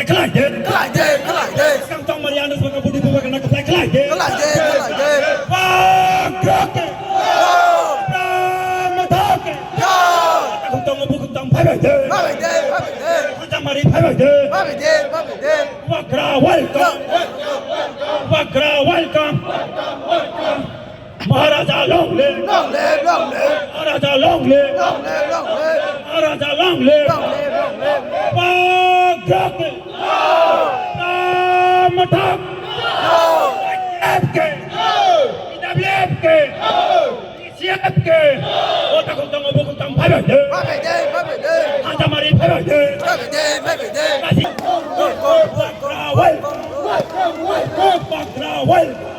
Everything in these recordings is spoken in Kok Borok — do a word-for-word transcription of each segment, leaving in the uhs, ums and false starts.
Khlai de. Khlai de, khlai de. Skang tongmani ano saka budi buba kana khlai khlai de. Khlai de, khlai de. Bagrake. Yo. Rama thake. Yo. Khutong bukutong phai bai de. Phai bai de, phai bai de. Khutamari phai bai de. Phai bai de, phai bai de. Bagra welcome. Bagra welcome. Maharaja long live! Long live, long live! Maharaja long live! Long live, long live! Maharaja long live! Long live, long live! Bagrake! Ramathak! F K! P W F K! C F K! Ota kutang obo kutang phai bai de! Phai bai de, phai bai de! Khutamari phai bai de! Phai bai de, phai bai de! Kasi! Bagra welcome! Bagra welcome!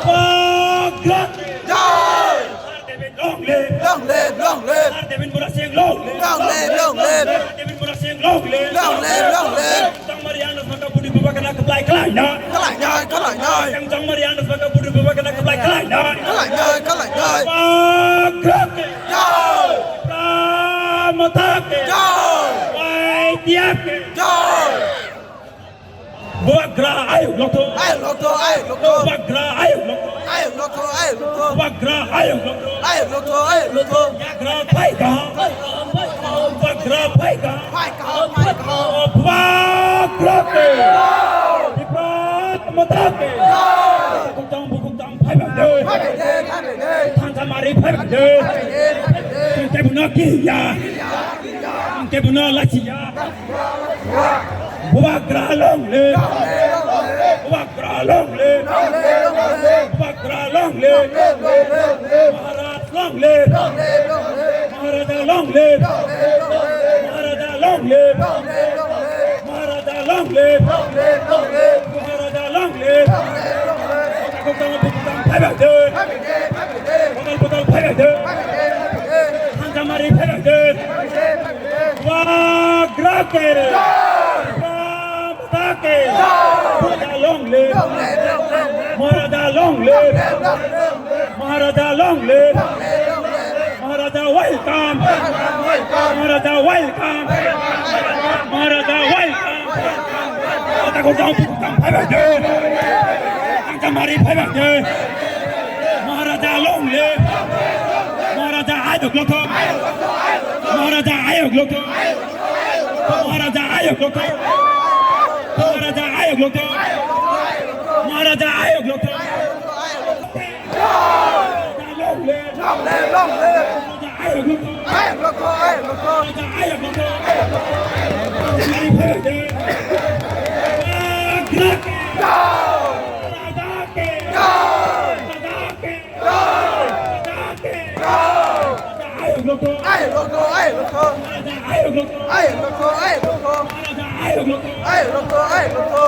Bagrake! Jai! Sir David long live! Long live, long live! Sir David Murasing long live! Long live, long live! Sir David Murasing long live! Long live, long live! Tongmari ano saka budi buba kana khlai khlai na. Khlai nai, khlai nai. Tongmari ano saka budi buba kana khlai khlai na. Khlai nai, khlai nai. Bagrake! Jai! Ramathake! Jai! Y T F ke! Jai! Bubagra ayuk lokto. Ayuk lokto, ayuk lokto. Bubagra ayuk lokto. Ayuk lokto, ayuk lokto. Bubagra ayuk lokto. Ayuk lokto, ayuk lokto. Bubagra phaika. Bubagra phaika. Phaika, phaika. Bubagra ke. Tipra Motha ke. Bukung tang, bukung tang, phai bai de. Phai bai de, phai bai de. Thansa mari phai bai de. Phai bai de, phai bai de. Tei buno kiya. Tei buno lachiya. Bubagra long live! Bubagra long live! Bubagra long live! Maharaj long live! Maharaja long live! Maharaja long live! Maharaja long live! Maharaja long live! Maharaja long live! Bukung tang, bukung tang, phai bai de! Bodol, bodol, phai bai de! Thansa mari phai bai de! Bubagra ke! Bubagra ke! Maharaja long live! Maharaja long live! Maharaja long live! Maharaja welcome! Maharaja welcome! Maharaja welcome! Kota kota bukung tang phai bai de! Thansa mari phai bai de! Maharaja long live! Maharaja ayuk lokto! Maharaja ayuk lokto! Maharaja ayuk lokto! Maharaja ayuk lokto! Maharaja ayuk lokto! Long live! Long live, long live! Maharaja ayuk lokto! Ayuk lokto, ayuk lokto! Maharaja ayuk lokto! Maharaja ayuk lokto! Maharaja ke! Maharaja ke! Maharaja ke! Ayuk lokto, ayuk lokto, ayuk lokto. Ayuk lokto, ayuk lokto. Ayuk lokto, ayuk lokto.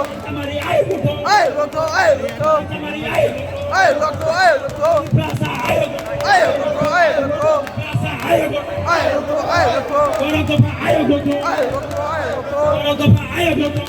Ayuk lokto, ayuk lokto. Ayuk lokto, ayuk lokto. Ayuk lokto, ayuk lokto. Ayuk lokto, ayuk lokto. Ayuk lokto, ayuk lokto. Ayuk lokto, ayuk lokto.